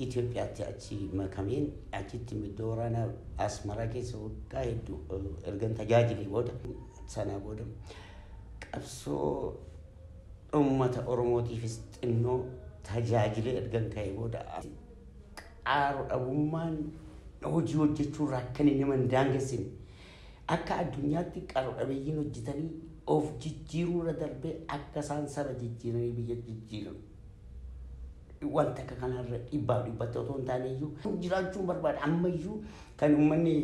Itoophiyaatti achi makameen achitti iddoo waraana Asmaraa keessa waggaa hedduu ergan tajaajilee booda sanaa booda qabsoo uummata Oromootiifis xinnoo tajaajilee ergan ka'ee booda qaaroo dhabummaan hojii hojjechuurraa akka inni nama hin daangessine akka addunyaatti qaroo dhabeeyyiin hojjetanii of jijjiiruurra darbee akka isaan saba jijjiiranii biyya jijjiiran wanta akka kanarra dhibbaaf dhibbatti otoo hin taane iyyuu jiraachuun barbaada ammayyuu kan uummanni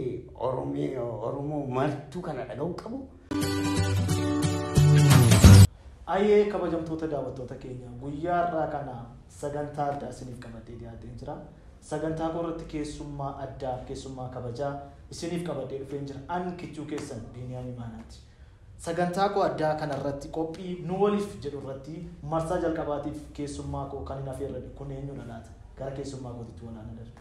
Oromoo martuu kana dhaga'uu qabu. Ayyee kabajamtoota daawwattoota keenya guyyaa har'aa kana sagantaa addaa isiniif qabadhee dhiyaatee jira. Sagantaa koo irratti keessummaa addaa keessummaa kabajaa isiniif qabadhee dhufee jira. An kichuu keessan Biiniyaam Imaanaati. Sagantaa koo addaa kanarratti qophii nu waliif jedhu irratti marsaa jalqabaatiif keessummaa koo kan hin affeerre kun eenyudha laata? Gara keessummaa kootitti walaana darba.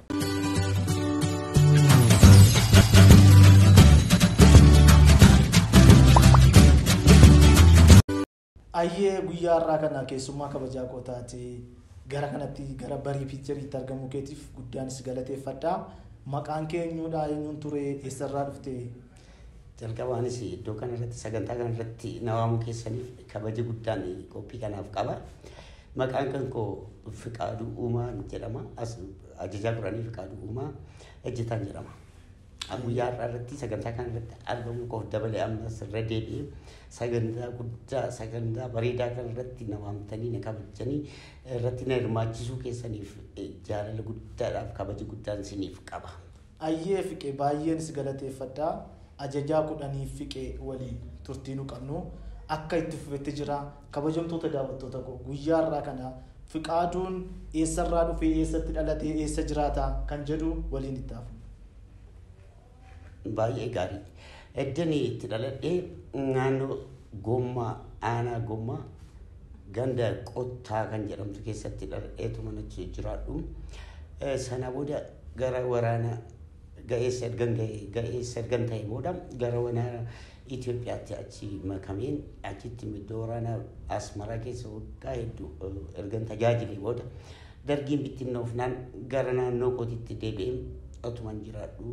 Ayyee guyyaa har'aa kana keessummaa kabajaa koo taate gara kanatti gara barii piichariitti argamuu keetiif guddaanis galateeffadha. Maqaan kee eenyudha? Eenyuun ture? Eessarraa dhufte? Jalqabaanis iddoo kanarratti sagantaa kanarratti na waamuu keessaniif kabaja guddaan qophii kanaaf qaba. Maqaan kan koo Fiqaaduu Uumaa jedhama. Ajajaa kudhanii Fiqaaduu Uumaa Ejjetaan jedhama. Guyyaa har'aa irratti sagantaa kanarratti argamuu koof dabalee ammas irra deebi'ee sagantaa guddaa sagantaa bareedaa kanarratti na waamtanii na kabajanii irratti na hirmaachisuu keessaniif jaalala guddaadhaaf kabaja guddaan isiniif qaba. Ayyee Fiqee baay'een si galateeffadha. Ajajaa kudhanii Fiqee waliin turtii nu qabnu akka itti fufetti jira. Kabajamtoota daawwattoota koo guyyaa har'aa kana Fiqaaduun eessarraa dhufee eessatti dhalatee eessa jiraata kan jedhu waliin itti hafu. Baay'ee gaarii. Iddoon itti dhaladhee naannoo Gommaa aanaa Gommaa ganda Qottaa kan jedhamtu keessatti dhaladheetu mana jiraadhu. Sana booda gara waraana ga'eessa ergan ta'e booda gara waraana Itoophiyaatti achi makameen achitti iddoo waraana Asmaraa keessa waggaa hedduu ergan tajaajilee booda dargiin bittinnoofnaan gara naannoo kootitti deebi'ee otuman jiraadhu.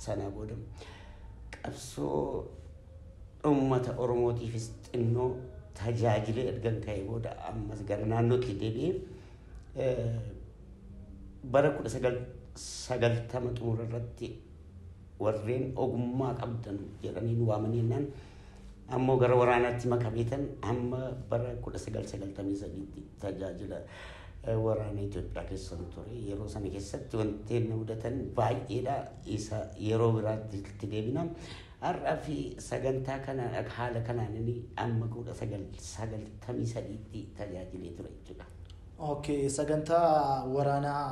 Sanaa booda qabsoo uummata Oromootiifis xinnoo tajaajilee ergan ka'ee booda ammas gara naannootti deebi'ee bara 1990 xumura irratti warreen ogummaa qabdan jedhanii nu waamanii jennaan ammoo gara waraanaatti makameetan amma bara 1993tti tajaajila waraana Itoophiyaa keessan ture. Yeroo sana keessatti wanti na mudatan baay'eedha. Isa yeroo biraatti itti deebina. Har'aa fi sagantaa kana haala kanaan inni amma 1993tti tajaajilee ture jechuudha. Okay, sagantaa waraanaa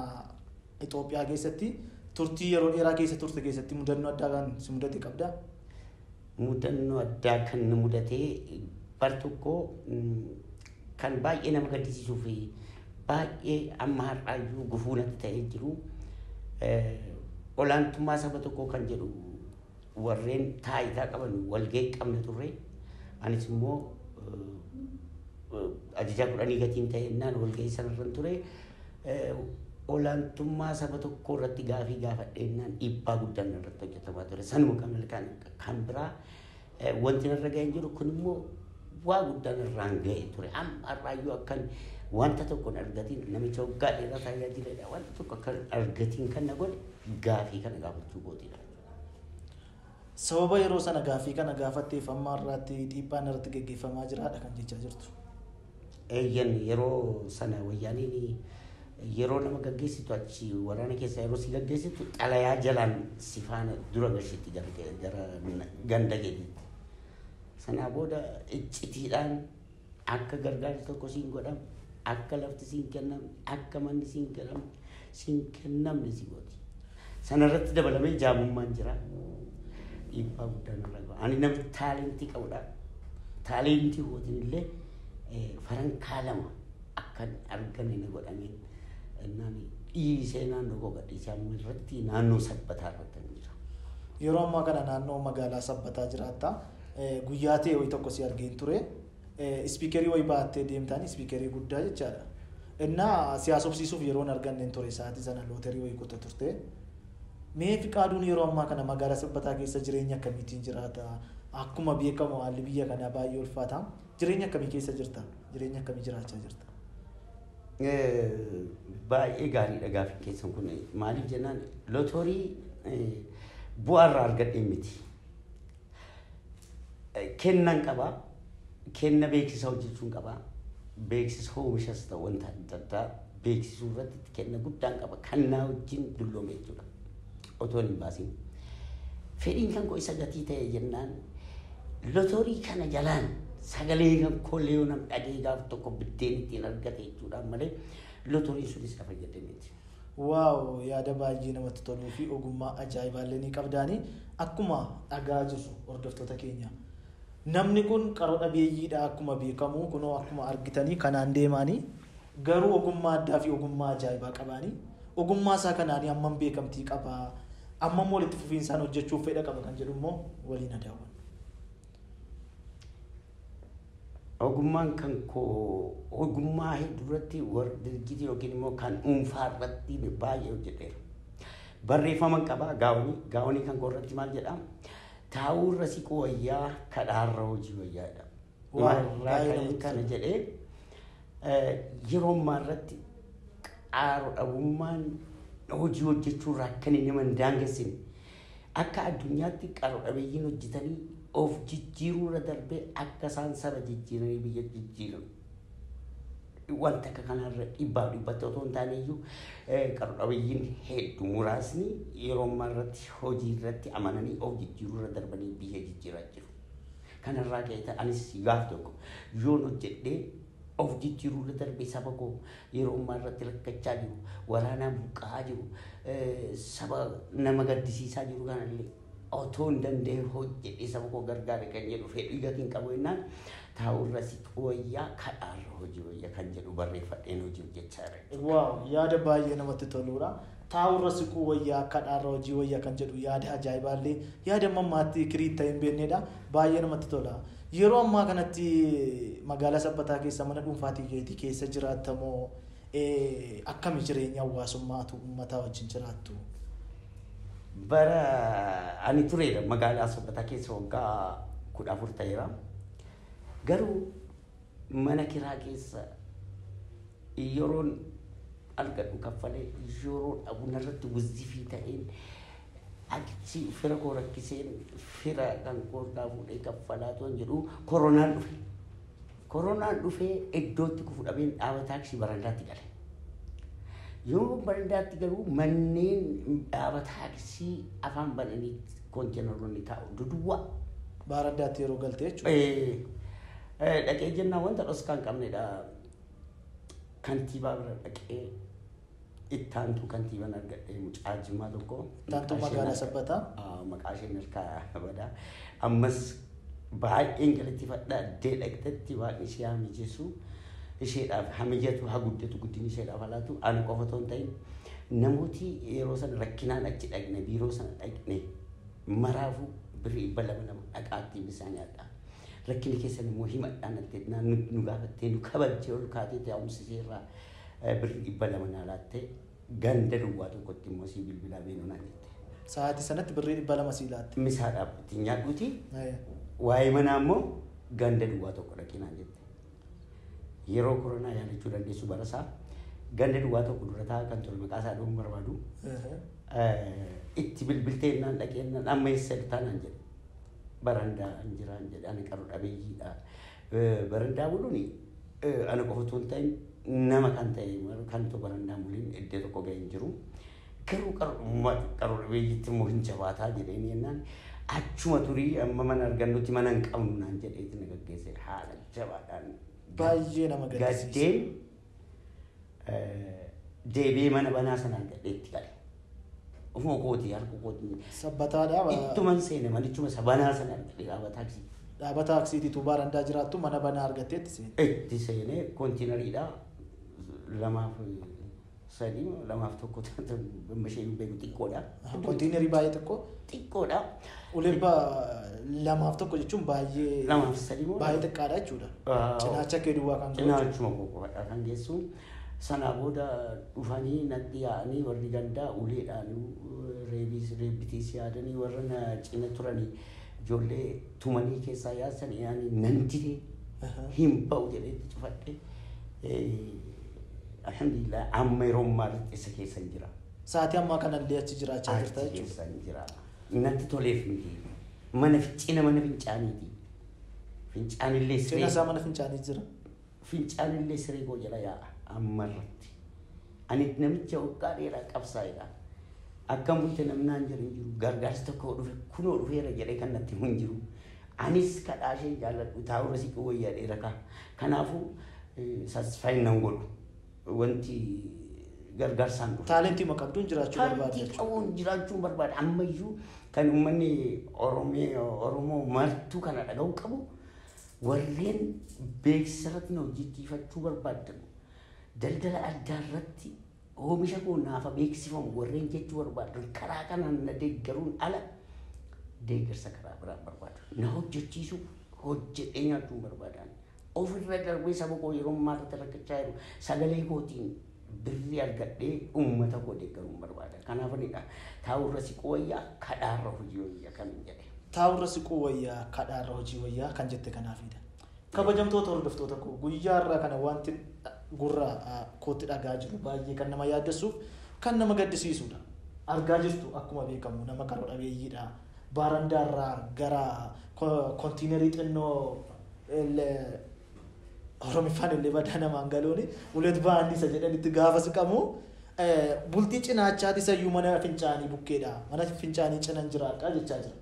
Itoophiyaa keessatti turtii yeroo dheeraa keessa turte keessatti mudannoo addaa kan si mudate qabdaa? Mudannoo addaa kan nu mudate bar tokko kan baay'ee nama gaddisiisuu fi baay'ee amma har'aayyuu gufuu natti ta'ee jiru olaantummaa saba tokkoo kan jedhu warreen taayitaa qaban walga'ii qabna turre. Anis immoo ajajaa kudhanii gatiin ta'e jennaan walga'ii sanarran ture. Olaantummaa saba tokkoo irratti gaafii gaafadhe jennaan dhiibbaa guddaan irratti hojjetamaa ture. Sanuma kan biraa wanti narra ga'ee jiru kun immoo waa guddaan irraan ga'e ture. Amma har'aayyuu akkan wanta tokko hin argatiin namicha waggaa dheeraa tajaajiledha. Wanta tokko akka hin argatiin kan na godhe gaafii kana gaafachuu kootidha. Sababa yeroo sana gaafii kana gaafatteef amma har'aatti dhiibbaan irratti gaggeeffamaa jiraadha kan jechaa jirtu. Eeyyan yeroo sana wayyaaniin yeroo nama gaggeessitu achi waraana keessa yeroo si gaggeessitu xalayaa jalaan si faana dura gashitti gara ganda keetiitti. Sanaa booda iccitiidhaan akka gargaarsi tokko siin godhamu, akka lafti siin kennamu, akka manni siin kennamu, siin kennamne si gooti. Sanarratti dabalamee jaamummaan jira. Dhiibbaa guddaan irra ga'a. Ani nama taalentii qabudha. Taalentii kootiin illee farankaa lama akka hin arganne na godhameen naan dhiisee naannoo koo gadhiisee amma irratti naannoo Sabbataa irratti jira. Yeroo ammaa kana naannoo magaalaa Sabbataa jiraatta. Guyyaa ta'e wayii tokko si argeen ture. Ispiikerii wayii baattee deemtaan ispiikerii guddaa jechaadha. Innaa siyaasofsiisuuf yeroon arganne ture sa'aatii sana looterii wayii kutta turte. Mee Fiqaaduun yeroo ammaa kana magaalaa Sabbataa keessa jireenya akkamiitiin jiraata? Akkuma beekamu haalli biyya kanaa baay'ee ulfaata. Jireenya akkamii keessa jirta? Jireenya akkamii jiraachaa jirta? Baay'ee gaariidha gaaffiin keessan kun. Maaliif jennaan lootorii bu'aa irraa argadhee miti. Kennan qabaa. Kenna beeksisa hojjechuun qabaa. Beeksisa oomishas ta'u wanta adda addaa beeksisuu irratti kenna guddaan qaba. Kannaa wajjin dulloome jechuudha. Otoo hin baasin. Fedhiin kan koo isa gatii ta'e jennaan lootorii kana jalaan sagalee kan koo yoo nam dhagee gaaf tokko biddeen ittiin argate jechuudhaan malee lootoriin sunis lafa jedhee miti. Waaw, yaada baay'ee namatti toluu fi ogummaa ajaa'ibaallee ni qabdaani. Akkuma dhagaa jirru hordoftoota keenya. Namni kun qaroo dhabeeyyiidha akkuma beekamu kunoo akkuma argitanii kanaan deemaanii garuu ogummaa addaa fi ogummaa ajaa'ibaa qabaanii ogummaa isaa kanaanii hammam beekamtii qabaa hammam walitti fufiinsaan hojjechuuf fedha qaba kan jedhu immoo waliin adaawwan. Ogummaan kan koo ogummaa hedduu irratti warra dirgitii yookiin immoo kan dhuunfaa irratti baay'ee hojjedheera. Barreeffama qabaa gaawonii kan koo irratti maal jedhaa? Taa'uu irra siquu wayyaa kadhaarra hojii wayyaadha. Warraa kana jedhee yeroo ammaa irratti qaaroo dhabummaan hojii hojjechuu irraa akka inni nama hin daangessine akka addunyaatti qaroo dhabeeyyiin hojjetanii of jijjiiruu irra darbee akka isaan saba jijjiiranii biyya jijjiiran. Wanta akka kanarra dhibbaaf dhibbatti otoo hin taane iyyuu qaroo dhabeeyyiin hedduu muraasni yeroo ammaa irratti hojii irratti amananii of jijjiiruu irra darbanii biyya jijjiiraa jiru. Kanarraa ka'ee anis gaaf tokko yoon hojjedhee of jijjiiruu irra darbee saba koo yeroo ammaa irratti rakkachaa jiru, waraanaan buqqa'aa jiru, saba nama gaddisiisaa jiru kanallee otoo hin danda'e hojjedhee saba koo gargaare kan jedhu fedhii gatiin qabu jennaan taa'uu irra siquu wayyaa kadhaarra hojii wayyaa kan jedhu barreeffadheen hojii hojjechaa jira. Waaw, yaada baay'ee namatti toludha. Taa'uu irra siquu wayyaa kadhaarra hojii wayyaa kan jedhu yaada ajaa'ibaallee yaada mammaatti kirii ta'e hin beeknedha. Baay'ee namatti tola. Yeroo ammaa kanatti magaalaa Sabbataa keessa mana dhuunfaatii keetii keessa jiraattamoo akkami jireenya hawaasummaatu uummataa wajjin jiraattu? Bara ani tureera magaalaa Sabbataa keessa waggaa 14 ta'eera. Garuu mana kiraa keessa yeroon argadhu kaffalee yeroo dhabu narratti wuzzifii ta'een achi fira koo rakkiseen fira kan koo irraa fuudhee kaffalaa turan jedhu koronaan dhufe. Koronaan dhufee iddootti kufu dhabeen dhaaba taaksii barandaatti gale. Yoo barandaatti garuu manneen dhaaba taaksii afaan bananii konteenaroonni taa'u duduwwaa. Barandaatti yeroo galte jechuudha. Dhaqee jennaan wanta dhoskaa hin qabnedha. Kantiibaa bira dhaqee ittaantuu kantiibaan argadhee mucaa Jimmaa tokko. Ittaantuu magaalaa Sabbataa. Maqaa isheen harkaa badaa. Ammas baay'een galateeffadha. Addee dhaqxetti waan ishee haa mijeessu. Isheedhaaf haa mijatu haa guddatu guddinni isheedhaaf haa laatu ana qofa otoo hin ta'in namooti yeroo sana rakkinaan achi dhaqne biiroo sana dhaqne maraafuu birrii 200 dhaqaatti bishaan nyaadha. Rakkinni keessan immoo himadhaan natti nu gaafattee nu kabajjee ol kaatee taa'umsa isheerraa birrii 200 naa laattee ganda duwwaa tokkotti immoo sii bilbilaa beenuu naan jette. Sa'aatii sanatti birrii 200 sii laatte. Misaadhaaf ittiin nyaadhuuti. Waa'ee manaa immoo ganda duwwaa tokko dhaqii naan jette. Yeroo koronaa yaadachuu dandeessu barasaa ganda duwwaa tokko dura taa'aa kan ture maqaa isaa dha'uun barbaadu. Itti bilbiltee naan dhaqee naan amma eessa jirtaa naan jedhe. Barandaa hin jiraan jedhe ani qaroo dhabeeyyiidha. Barandaa buluun ana qofa otoo hin ta'in nama kan ta'e kan tokko barandaa buliin iddoo tokko ga'e hin jiru. Garuu qaroo dhabeeyyiitti immoo hin jabaataa jedheen jennaan achuma turii amma mana argannutti mana hin qabnu naan jedheeti na gaggeesse haala jabaadhaan. Baay'ee nama gaddisiisa. Gaddeen deebi'ee mana banaa sana argadheetti gale. Ofuma kootii harka kootii. Sabbataadha. Ittuman seene manichuma isa banaa sana argadhe dhaaba taaksii. Dhaaba taaksiitiitu barandaa jiraattu mana banaa argattee itti seene. Itti seenee koontiinariidha. 2 fi 3 2 fi 1 amma ishee hin beeku xiqqoodha. Koontiinarii baay'ee xiqqoo? Xiqqoodha. Uleebba 2 fi 1 jechuun baay'ee 2 fi 3 moo? Baay'ee xiqqaadha jechuudha. Cinaacha kee duwwaa kan geessu. Cinaachuma koo qofadha kan geessu. Sanaa booda dhufanii natti yaa'anii warri gandaa uleedhaan reebbitiis yaadanii warra na cina turanii ijoollee tumanii keessaa yaasan yaani nan didee hin ba'u jedhee itti cufadhe. Alhamdulillah amma yeroo ammaatti isa keessa hin jira. Sa'aatii ammaa kanallee achi jiraachaa jirta Achi jechuudha. keessa hin jira. Natti toleef miti. Mana cina mana fincaaniiti. Fincaanillee Cina siree isaa mana fincaanii jira. Fincaanillee siree koo jala yaa'a ammarratti. Ani namicha waggaa dheeraa qabsaa'edha. Akkam bulte namnaan jiru hin jiru. Gargaarsi tokko dhufe kunoo dhufeera jedhee kan natti hin jiru. Anis kadhaa ishee jaalladhu taa'ura siqu wayyaa dheera kaa. Kanaafuu satisfaayin nan godhu. Wanti gargaarsaan dhufe. Taalentii qabduun jiraachuu barbaada Taalentii jechuudha. qabuun jiraachuun barbaada. Ammayyuu kan uummanni Oromoo martuu kana dhaga'uu qabu warreen beeksisa irratti na hojjechiifachuu barbaadan daldala addaa irratti oomisha koo naafa beeksifamu warreen jechuu barbaadan karaa kanaan na deeggaruun ala deeggarsa karaa biraan barbaadu. Na hojjechiisu hojjedhee nyaachuun barbaadan. Ofirra darbee saba koo yeroo ammaa irratti rakkachaa jiru sagalee kootiin birrii argadhee uummata koo deeggaruun barbaada. Kanaafanidha taa'urra siquu wayyaa kadhaarra hojii wayyaa kan hin jedhe. Taa'urra siquu wayyaa kadhaarra hojii wayyaa kan jette kanaafidha. Kabajamtoota hordoftoota koo guyyaa irraa kana wanti gurra kootti dhagaa jiru baay'ee kan nama yaaddessuuf kan nama gaddisiisudha. Argaa jirtu akkuma beekamu nama qaroo dhabeeyyiidha. Baarandaarraa gara kontiinerii xinnoo Oromiffaan illee badaa namaan galooni ulet ba'an isa jedhanitti gaafa siqamu bultii cinaachaati isayyuu mana fincaanii bukkeedha. Mana fincaanii cinan jiraadha jechaa jira.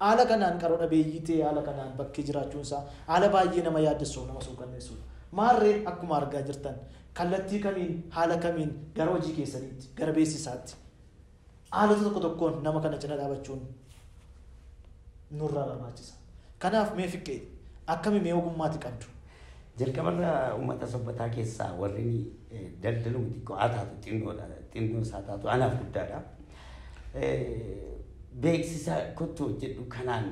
Haala kanaan qaroo dhabeeyyii ta'e haala kanaan bakkee jiraachuun isaa haala baay'ee nama yaaddessuuf nama suukanneessudha. Maarree akkuma argaa jirtan kallattii kamiin haala kamiin gara hojii keessaniitti gara beeksisaatti haalota tokko tokkoon nama kana cina dhaabachuun nurraa barbaachisa. Kanaaf mee fiqqee akkami mee ogummaati qabdu? Jalqabarra uummata sabbataa keessaa warreen daldaluma xiqqoo haa taatu xinnoodha. Xinnoo isaa taatu anaaf guddaadha. Beeksisa kottu hojjedhu kanaan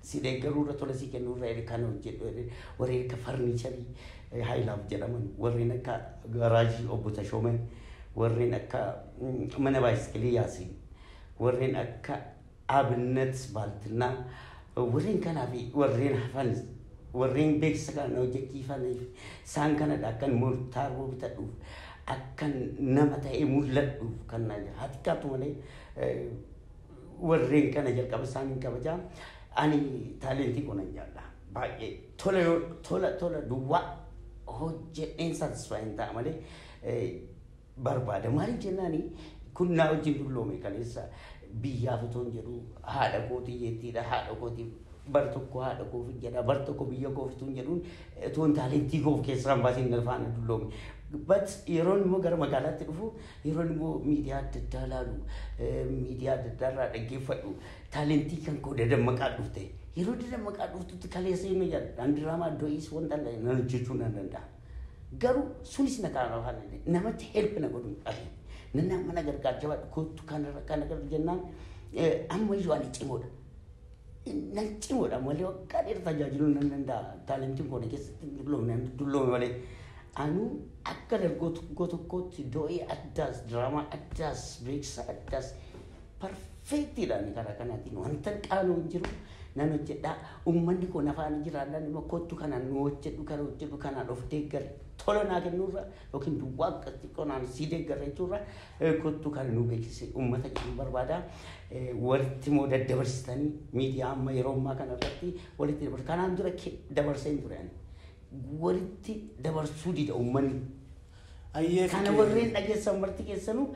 si deeggaruurra tola si kennuurra kan hojjedhu warreen akka farniicharii Haayilaaf jedhaman warreen akka garaajii obbo Tashoomee warreen akka mana baayiskilii Yaasiin warreen akka Abinnet Baaltinaa warreen kanaa fi warreen hafan warreen beeksisa kana hojjechiifaniif isaan kanadha akkan murtaaroo bitadhuuf akkan nama ta'ee mul'adhuuf kan haa xiqqaatu malee warreen kana jalqaba isaanii kabajaa ani taalentii koo nan jaalla baay'ee tola tola tola duwwaa hojjedheen satisfaayin ta'a malee barbaada maaliif jennaani kun naa wajjin dulloome kaleessa biyyaaf otoo hin jedhu haadha kootii jettiidha haadha kootiif bar tokko haadha koof jedha bar tokko biyya koof otoo hin jedhuun otoo hin taalentii koof keessaa hin baasiin faana dulloome. But yeroon immoo gara magaalaatti dhufu yeroon immoo miidiyaa adda addaa ilaalu miidiyaa adda addaa irraa dhaggeeffadhu taalentii kan koo dadammaqaa dhufte yeroo dadammaqaa dhuftutti kaleessa inni jedha an diraamaa do'iis wanta nan hojjechuu nan danda'a. Garuu sunis na kaana afaan namatti help na godhu dhabe. Nan mana gargaar jabaadhu kottu kanarra kana gara jennaan ammayyuu ani cimoodha. Nan cimoodha malee waggaa dheeraa tajaajiluu nan danda'a. Taalentiin koo na keessatti dulloome dulloome malee. Anuu akka dargaggoo tokkootti do'ii addaas diraamaa addaas beeksisa addaas perfeektiidhaan karaa kanaatiin wanta qaanoo hin jiru nan hojjedhaa uummanni koo nafaan jiraadhaan immoo kottu kanaan nu hojjedhu kana hojjedhu kanaan of deeggare tola naa kennuurra yookiin duwwaa akka xiqqoo naan sii deeggarra jechuurra kottu kana nu beeksise uummata jedhu barbaada. Walitti immoo daddabarsitanii miidiyaa amma yeroo ammaa kana irratti walitti dabarsu. Kanaan dura dabarsee hin ture ani. Walitti dabarsuu dida uummanni. Ayyee Kana warreen dhageessan marti keessanuu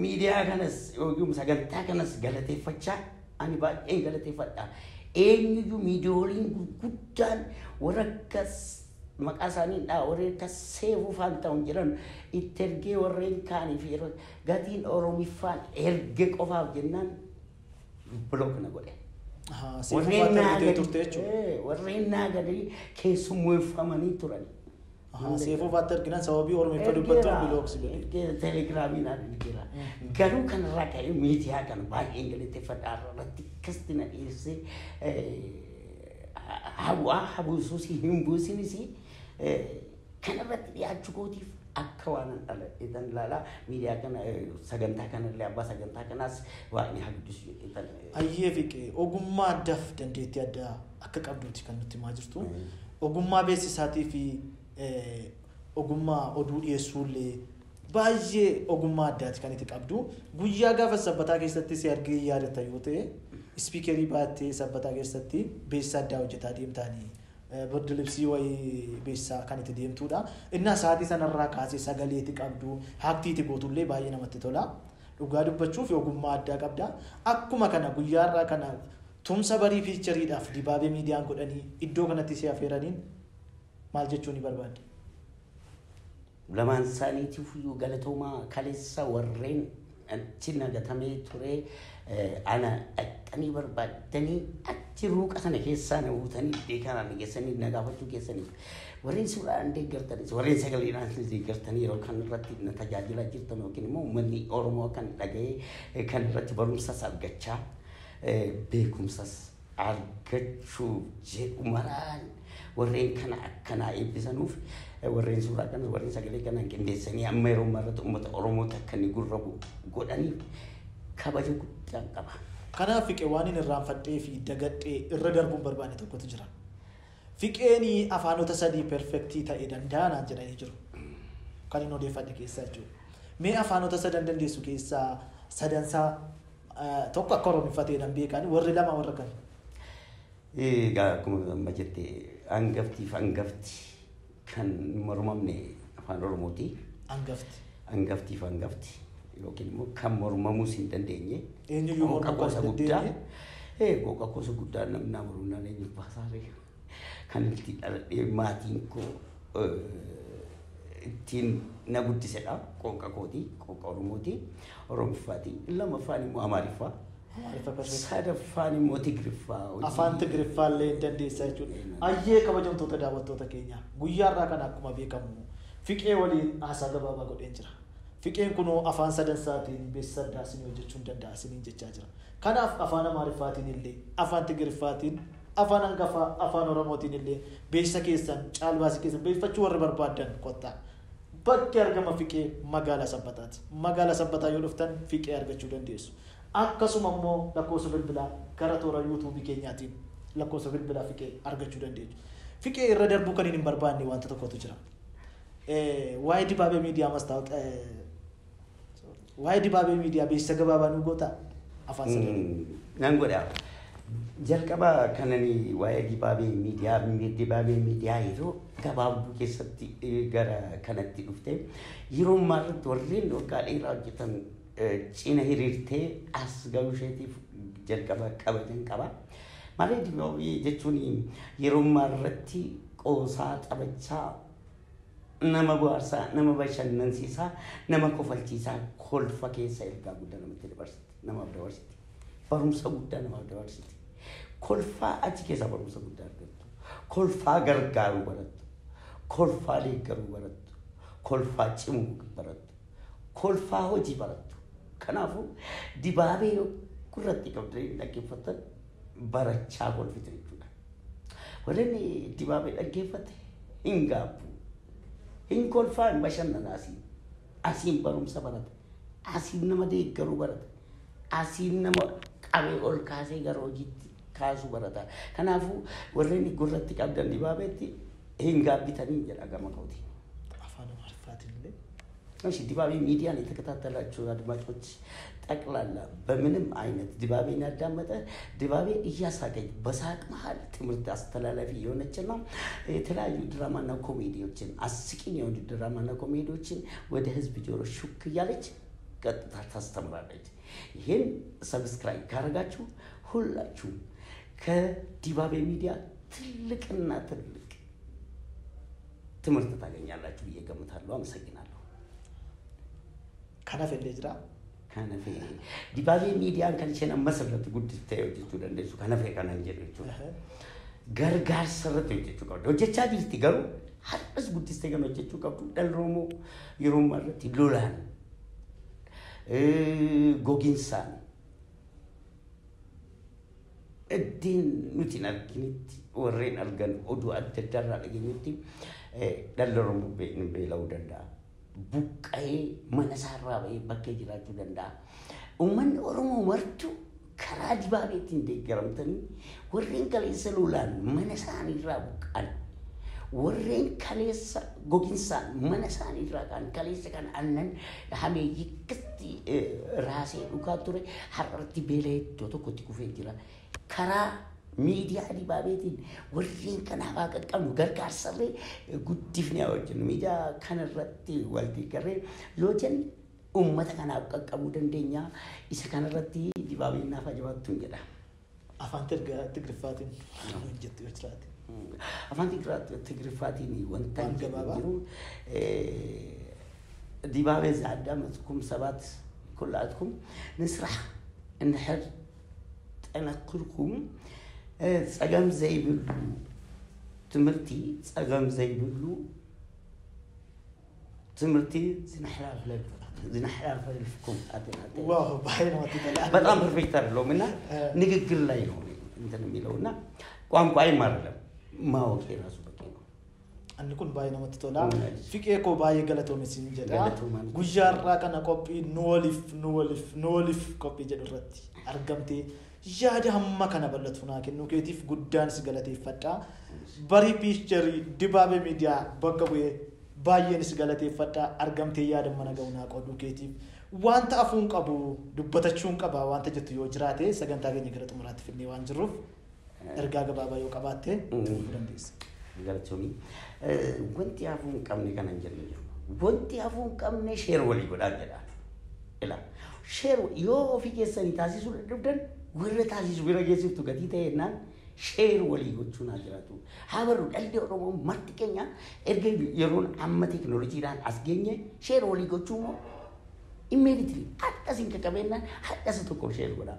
miidiyaa kanas yookiin sagantaa kanas galateeffachaa ani baay'een galateeffadha. Eenyuyyuu miidiyooliin gurguddaan warra akkas maqaa isaanii dha warreen akka seefuu faantaa'uun jedhan itti ergee warreen kaaniif yeroo gatiin Oromiffaan erge qofaaf jennaan block na godhe. Seefuu faatti turte jechuudha. Warreen naa gadii keessummeeffamanii turan. Seefuu faatti arginan sababii Oromiffa dubbattuun block si godhe. Telegiraamiin argeera. Garuu kanarraa ka'ee miidiyaa kana baay'een galateeffadha irratti akkasitti na dhiyeessee hawaa habuusuus hin buusinis kanarratti dhiyaachuu kootiif Akka waan dhaladheetan ilaalaa miidiyaa kana sagantaa kanallee abbaa sagantaa kanaas waaqni haa guddisu jedheetan. Ayyee Fiqee, ogummaa addaaf dandeettii addaa akka qabduuti kan nutti himaa jirtu. Ogummaa beeksisaatii fi ogummaa oduu dhiyeessuullee baay'ee ogummaa addaati kan itti qabdu. Guyyaa gaafa Sabbataa keessatti si argee yaadatta yoo ta'e, ispiikerii baattee Sabbataa keessatti beeksisa addaa hojjetaa deemtaanii. Birdi wayii beeksisaa kan itti deemtudha. Innaa sa'aatii sanarraa kaasee sagaleetti qabdu, haaktiitti gootullee baay'ee namatti tola. Dhugaa dubbachuuf ogummaa addaa qabda. Akkuma kana guyyaarraa kana tumsa barii fiichariidhaaf Dibaabee Miidiyaan godhanii iddoo kanatti si affeeraniin maal jechuu ni barbaadde? Lamaan isaaniitiif iyyuu galatoomaa. Kaleessa warreen achi nagatamee ture ana dhaqxanii barbaaddanii achi ruuqa sana keessaa na buutanii iddoo kanaan geessanii na gaafachuu keessaniif, warreen suuraan deeggartanis, warreen sagaleedhaan deeggartanii yeroo kan irratti na tajaajilaa jirtan yookiin immoo uummanni Oromoo kan dhaga'ee kan irratti barumsas argachaa beekumsas argachuu jedhu maraan, warreen kana akkanaa eebbisanuuf, warreen suuraa kana, warreen sagalee kana qindeessanii amma yeroo ammaa uummata Oromoo akka inni gurra godhaniif kabaja guddaan qaba. Kanaaf Fiqee, waan inni irraanfadhee fi dagadhee irra darbuun barbaanne tokkotu jira. Fiqeen afaanota sadii perfect ta'ee danda'anaan jedhanii jiru. Kan inni odeeffadhe keessaa jechuudha. Mee afaanota sadan dandeessu keessaa sadansaa tokko akka Oromiffatee nan beekan, warri lama warra kami? Egaa akkuma amma jette, hangaftiif hangafti kan mormamne afaan Oromooti. Hangafti. Hangaftiif hangafti yookiin immoo kan mormamuus hin dandeenye. Eenyuyyuu mormuu kan hin dandeenye. Qooqa gosa guddaa namni naa mormnaan eenyu baasaaree kan itti dhaladhee maatiin koo ittiin na guddisedha. Qooqa kooti, qooqa Oromooti, Oromiffaati. Lammaffaan immoo Amaariffaa. Amaariffa perfect. Sadaffaan immoo Tigriffaa. Afaan Tigriffaa illee hin dandeessa jechuudha. Ayyee, kabajamtoota daawwattoota keenya, guyyaa har'aa kana akkuma beekamu Fiqee waliin haasaa gabaabaa godheen jira. Fiqeen kunoo afaan sadansaatiin beeksisa addaa isinii hojjechuu hin danda'a isiniin jechaa jira. Kanaaf afaan Amaariffaatiin illee, afaan Tigriffaatiin, afaan hangafaa, afaan Oromootiin illee beeksisa keessan, caalbaasii keessan beeksifachuu warri barbaaddan kottaa. Bakki argama Fiqee magaalaa Sabbataati. Magaalaa Sabbataa yoo dhuftan Fiqee argachuu dandeessu. Akkasuma immoo lakkoofsa bilbilaa gara toora yuutuubii keenyaatiin lakkoofsa bilbilaa Fiqee argachuu dandeessu. Fiqee, irra darbuu kan hin barbaanne wanta tokkotu jira. Waa'ee Dibaabee Miidiyaa mastaawaqaa, waa'ee Dibaabee Miidiyaa beeksisa gabaabaa nu goota afaan sadanii. Nan godha. Jalqaba kanani waa'ee Dibaabee Miidiyaa, Dibaabee Miidiyaa yeroo gabaabduu keessatti gara kanatti dhufte, yeroo ammaa irratti warreen waggaa dheeraa hojjetan cina hiriirtee as gahuu isheetiif jalqaba kabajan qaba. Malee Dibaabee jechuun yeroo ammaa irratti qoosaa taphachaa, nama bohaarsaa, nama bashannansiisaa, nama kofalchiisaa, kolfa keessa ergaa guddaa namatti dabarsiti, namaaf dabarsiti. Barumsa guddaa namaaf dabarsiti. Kolfaa achi keessaa barumsa guddaa argattu. Kolfaa gargaaruu barattu. Kolfaa deeggaruu barattu. Kolfaa cimuu barattu. Kolfaa hojii barattu. Kanaafuu Dibaabee gurratti qabdanii dhaggeeffattan barachaa kolfitu jechuudha. Warreen Dibaabee dhaggeeffate hin gaabbu. Hin kolfaa, hin bashannanaa asiin. Asiin barumsa barata. Asiin nama deeggaruu barata. Asiin nama qabee ol kaasee gara hojiitti kaasuu barata. Kanaafuu warreen gurratti qabdan Dibaabeetti hin gaabbitanii jedha gama kooti. Afaan Amaariffaatiin illee. እሺ፣ ዲባቤ ሚዲያን የተከታተላችሁ አድማጮች ጠቅላላ በምንም አይነት ዲባቤን ያዳመጠ፣ ዲባቤ እያሳቀች በሳቅ መሀል ትምህርት አስተላላፊ የሆነችና የተለያዩ ድራማና ኮሜዲዎችን፣ አስቂኝ የሆኑ ድራማና ኮሜዲዎችን ወደ ህዝብ ጆሮ ሹክ እያለች ቀጥታ ታስተምራለች። ይህን subscribe ካደረጋችሁ ሁላችሁም ከዲባቤ ሚዲያ ትልቅና ትልቅ ትምህርት ታገኛላችሁ ብዬ ገምታለሁ። አመሰግናለሁ። Kanaaf illee jira. Kanaaf Dibaabee Miidiyaan kan isheen ammas irratti guddistee hojjechuu dandeessu kanaaf kanan jedhu jechuudha. Gargaarsa irratti hojjechuu qabdi. Hojjechaa jirti, garuu har'as guddistee kan hojjechuu qabdu dhalli Oromoo yeroo ammaa irratti lolaan, goginsaan, iddeen nuti hin arginitti, warreen argan oduu adda addaa irraa dhageenyutti dhalli Oromoo beela'uu danda'a. buqqa'ee mana isaarraa ba'ee bakkee jiraachuu danda'a. Uummanni Oromoo martuu karaa dibaabeetiin deeggaramtanii warreen kaleessa lolaan mana isaaniirraa buqqa'an, warreen kaleessa goginsaan mana isaaniirraa ka'an, kaleessa kan aannan hameeyyii akkasitti raasee dhugaa ture har'atti beela iddoo tokkotti kufee jira. Karaa miidiyaa dibaabeetiin warreen kanaaf haa qaqqabnu, gargaarsarree guddifnee haa hojjennu. Miidiyaa kanarratti wal deeggarree yoo jenne uummata kanaaf qaqqabuu dandeenya. Isa kanarratti dibaabeen naaf haa jabaattu jedha. Afaan Tigriffaatiin hojjettu yoo jiraate. Afaan Tigriffaatiin wanta Waan gabaabaa. jiru dibaabee ዝዓዳመትኩም ሰባት ኩላትኩም ንስራሕ እንድሕር ጠነክርኩም ፀገም ዘይብሉ ትምህርቲ ፀገም ዘይብሉ ትምህርቲ ዝነሕላፈልፍኩም Wow, baay'ee namatti tola. በጣም perfect አይደለሁም እና ንግግር ላይ ነው እንትን የሚለው እና ቋንቋዬም አይደለም ማወቅ የራሱ በቂ ነው። Anni kun baay'ee namatti tola. Fiqee koo baay'ee galatoome siin jedha. Galatoomaa. Guyyaa har'aa kana qophii nu waliif nu waliif nu waliif qophii jedhu irratti argamtee yaada hamma kana bal'atu naa kennuu keetiif guddaan si galateeffadha. Barii piicharii dibaabee miidiyaa bakka bu'ee baay'een si galateeffadha. Argamtee yaada mana ga'u naa qooduu keetiif. Wanta afuun qabu dubbatachuun qaba wanta jettu yoo jiraate sagantaa keenya gara xumuraatti fidnee waan jirruuf ergaa gabaabaa yoo qabaatte xumuruu dandeessa. Galatoomii. Wanti hafuu hin qabne kana hin jenne jiru. Wanti hafuu hin qabne share walii godhaa jedha. Ila share yoo ofii keessanii taasisuu dadhabdan warra taasisu bira geessiftu gatii ta'e jennaan share walii gochuun haa jiraatu. Haa barru dhalli Oromoo marti keenya erga yeroon amma teekinooloojiidhaan as geenye share walii gochuu immoo immediately hadha sin qaqqabeennaan hadha isa tokko share godhaa.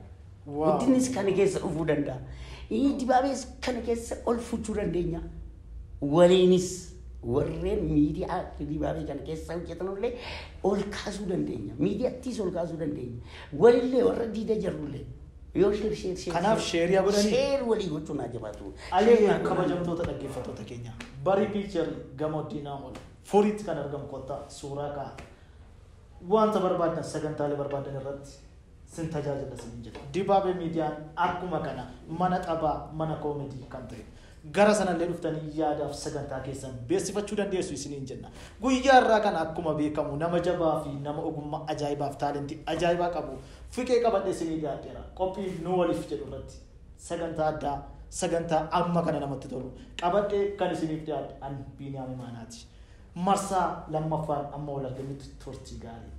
Guddinnis kana keessa dhufuu danda'a. Inni dibaabees kana keessa ol fuchuu dandeenya. Waliinis warreen miidiyaa dibaabee kana keessa hojjetanullee ol kaasuu dandeenya. Miidiyaattis ol kaasuu dandeenya. Walillee warra diida jirrullee yoo share share share. Kanaaf share yaa godhanii. Share walii gochuun haa jabaatu. Ayyee kabajamtoota dhaggeeffattoota keenya. Barii piicharii gamoo diinaa ol furiitti kan argamu kottaa suuraa ka'a. Wanta barbaadan sagantaalee barbaadan irratti sin tajaajila sin jedha. Dibaabee miidiyaan akkuma kana mana taphaa mana koomedii kan ta'e. Gara sanallee dhuftanii yaadaaf sagantaa keessan beeksifachuu dandeessu isiniin jenna. Guyyaa irraa kana akkuma beekamu nama jabaa fi nama ogummaa ajaa'ibaaf taalentii ajaa'ibaa qabu fiqee qabadhee isinii dhiyaadheera. Qophii nu waliif jedhu irratti sagantaa addaa sagantaa amma kana namatti tolu qabadhee kan isiniif dhiyaadhe an Biiniyaam Imaanaati. Marsaa lammaffaan amma wal argamutti turtii gaarii.